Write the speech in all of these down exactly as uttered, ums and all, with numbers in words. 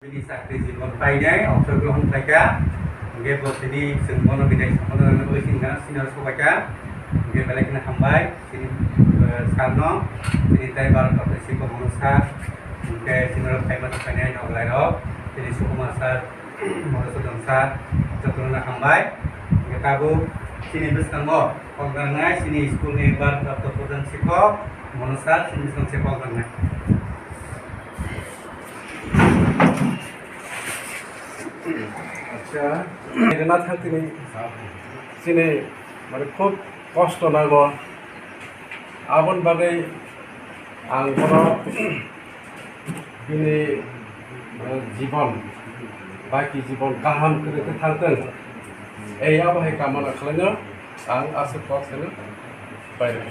Chini chakri jibon painai, obsor grohon khlaikha. Hingke bo chini chwng bono bidai samano nangna bagwi chini gana senior sobaikha. Hingke belai kheno hambai chini, eh, sir no, chini tei Bharat Rotna Sikho Manu sir, hingke chini rok phaima tongphainai noglairok, chini Sukumar sir, Madhusudan sir, jotono hambai. Hingke tabuk chini bwskango kok nangnai chini school ni Bharat Rotna Pradhan Sikho Manu sir, chini bwskang se kok nangnai. Acha, rwna thang tini, chini, mane, khub kosto nango. Aboni bagwi ang bono bini, mane, jibon, baki jibon kaham kwrwi khe thang thung. Ei abo hai kamana khlaino. Ang aswk kok sano pai rw.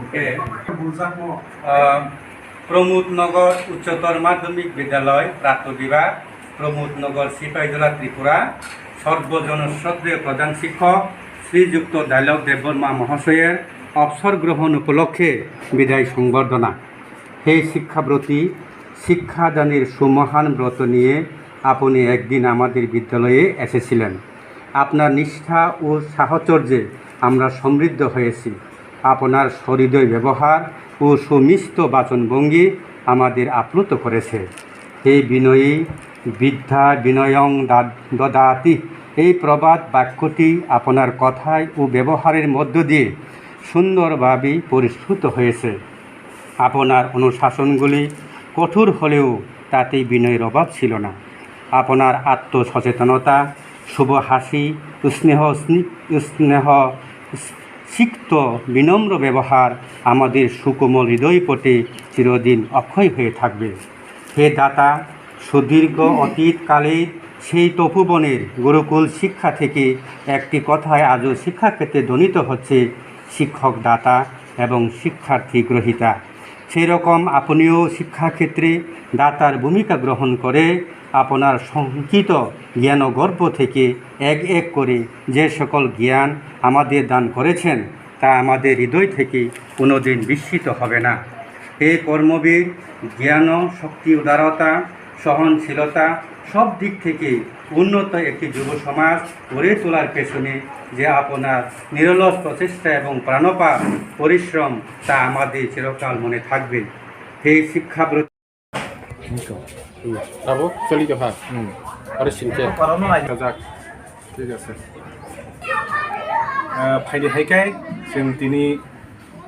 Okay. Ah, Pramod Nagar Uchchotor Madhyamik Vidyalay, Pratto Vibhag, Pramod Nagar, Sipahijala, Tripura, সর্বজন শ্রদ্ধেয় প্রধান শিক্ষক শ্রীযুক্ত ডায়লগ দেববর্মা মহাশয়ের অবসর গ্রহণ উপলক্ষে বিদায় সংবর্ধনা। হে শিক্ষাব্রতী, শিক্ষাদানের সুমহান ব্রত নিয়ে আপনি একদিন আমাদের বিদ্যালয়ে এসেছিলেন। আপনার নিষ্ঠা ও সাহচর্যে আমরা সমৃদ্ধ হয়েছি। আপনার সহৃদয় ব্যবহার ও সুমিষ্ট বাচনভঙ্গি আমাদের আপ্লুত করেছে। হে বিনয়ী, বিদ্যা বিনয়ং দা-, দদাতি, এই প্রবাদ বাক্যটি আপনার কথায় ও ব্যবহারের মধ্য দিয়ে সুন্দরভাবে পরিস্ফুট হয়েছে। আপনার অনুশাসনগুলি কঠোর হলেও তাতে বিনয়ের অভাব ছিল না। আপনার আত্মসচেতনতা, শুভ হাসি, স্নেহ স্নি-, স্নেহ সিক্ত বিনম্র ব্যবহার আমাদের সুকোমল হৃদয়পটে চিরদিন অক্ষয় হয়ে থাকবে। হে দাতা, সুদীর্ঘ অতীতকালের সেই তপোবনের গুরুকুল শিক্ষা থেকে একটি কথায় আজও শিক্ষাক্ষেত্রে ধ্বনিত হচ্ছে, "শিক্ষক দাতা এবং শিক্ষার্থী গ্রহীতা।" সেই রকম আপনিও শিক্ষাক্ষেত্রে দাতার ভূমিকা গ্রহণ করে আপনার সঞ্চিত জ্ঞানগর্ভ থেকে এক এক করে যে সকল জ্ঞান আমাদের দান করেছেন, তা আমাদের হৃদয় থেকে কোনোদিন বিস্মিত হবে না। হে কর্মবীর, জ্ঞান, শক্তি, উদারতা, সহনশীলতা, সব দিক থেকে উন্নত একটি যুব সমাজ গড়ে তোলার পেছনে যে আপনার নিরলস প্রচেষ্টা এবং প্রাণপাত পরিশ্রম, তা আমাদের চিরকাল মনে থাকবে। হে শিক্ষাব্রত Abo choli tongkha. Aro singkhe. Kajak. Thik ase. Ah, phaidi hai khe chwng tini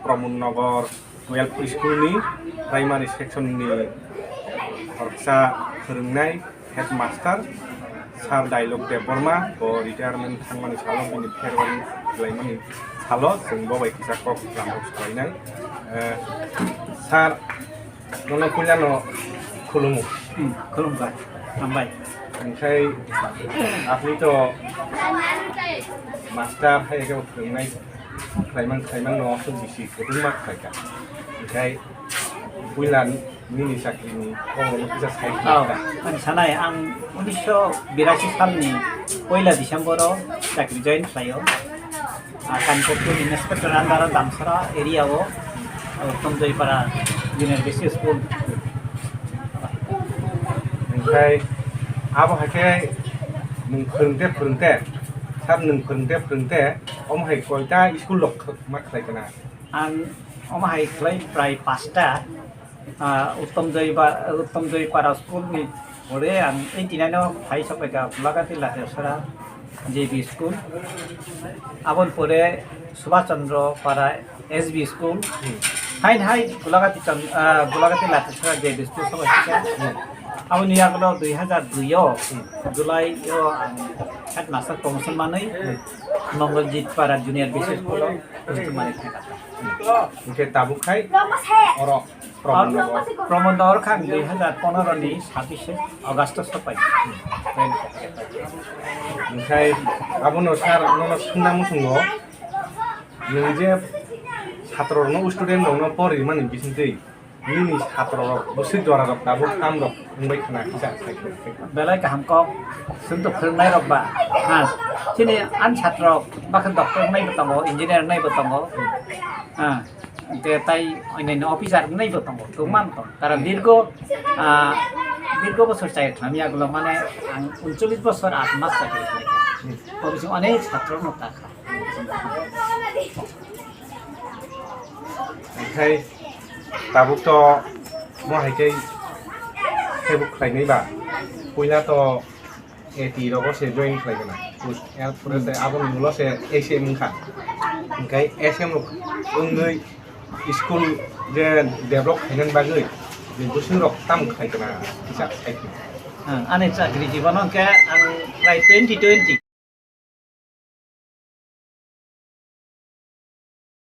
Pramod Nagar twelve school ni primary section ni khoroksa phwrwngnai headmaster Sir Dailok Debbarma, bo retirement thangmani salo, bini farewell khlaimani salo chwng bo bai kisa kok lamrok salainai. Eh, sir, nono puilano khulumu. Hmm, khulumkha. Hambai. Omohai apni to master hai khe phwrwngnai khlaiman khlaiman no aswk bisi kwbangma khlaikha. Omohai puila nini chakrini kokno kisa sai khlaikha. Oh, ani sanai ang unisho birashi salni poila December o chakri join khlaio. Ah, Kanchanpur Inspector under o Damsara area o, ah, Uttom Joypara Junior B C School. Omohai abo hai khe nwng phwrwngte phwrwngte, sir, nwng phwrwngte phwrwngte omo hai koita school rok ma khlai kana? Ang omo hai khlai prai pasta. Ah, Uttom Joy ba, Uttom Joy Para School ni pore ang eighty nine o phai sopaikha Golagati Latesara J B School. Aboni pore Subhash Chandra Para S B School. Hain hai Golagati Chan-, ah, Golagati Latesara J B School sopaikha. Aboni yagulo dui hazar dui o July o ang headmaster promotion manwi Mongoljit Para Junior B C School o post manwi thangkha. Hingke tabuk khai oro Pramod Nagar. Pramod Nagar kha ang dui hazar pondro ni sabbish August o sopai. Hingke abono sir nono swngna muchungo, nwng je satro rokno student rokno pori mani bisingtwi Nini satrorok, bwswk jorarok tabuk tamrok wngbai khna kisa sai khe. Belai kaham kok, chwng to phwrwngnai rok ba. Ha, chini ani satrok bakhe doctor wngnai bo tongo, engineer wngnai bo tongo. Ha, hwnkhe tai onyaino officer wngnai bo tongo, kwbangma tong. Tara dirgo, ah, dirgo bosor chai thwlamya ulo mane ang uncholish bosor aat mas chakri khlaikha. Bo bising onek satrok no ta kha. Okhai tabuk to mo hai khe Facebook khlainai ba. Puila to A T rogo se join khlai gana. Erpore se aboni ulo se S M wngkha. Hwnkhe S M rok wngwi school je develop khainani bagwi je bwswk rok tam khlai gana kisa sai. Ani chakri jibon hwnkhe ang prai twenty twenty.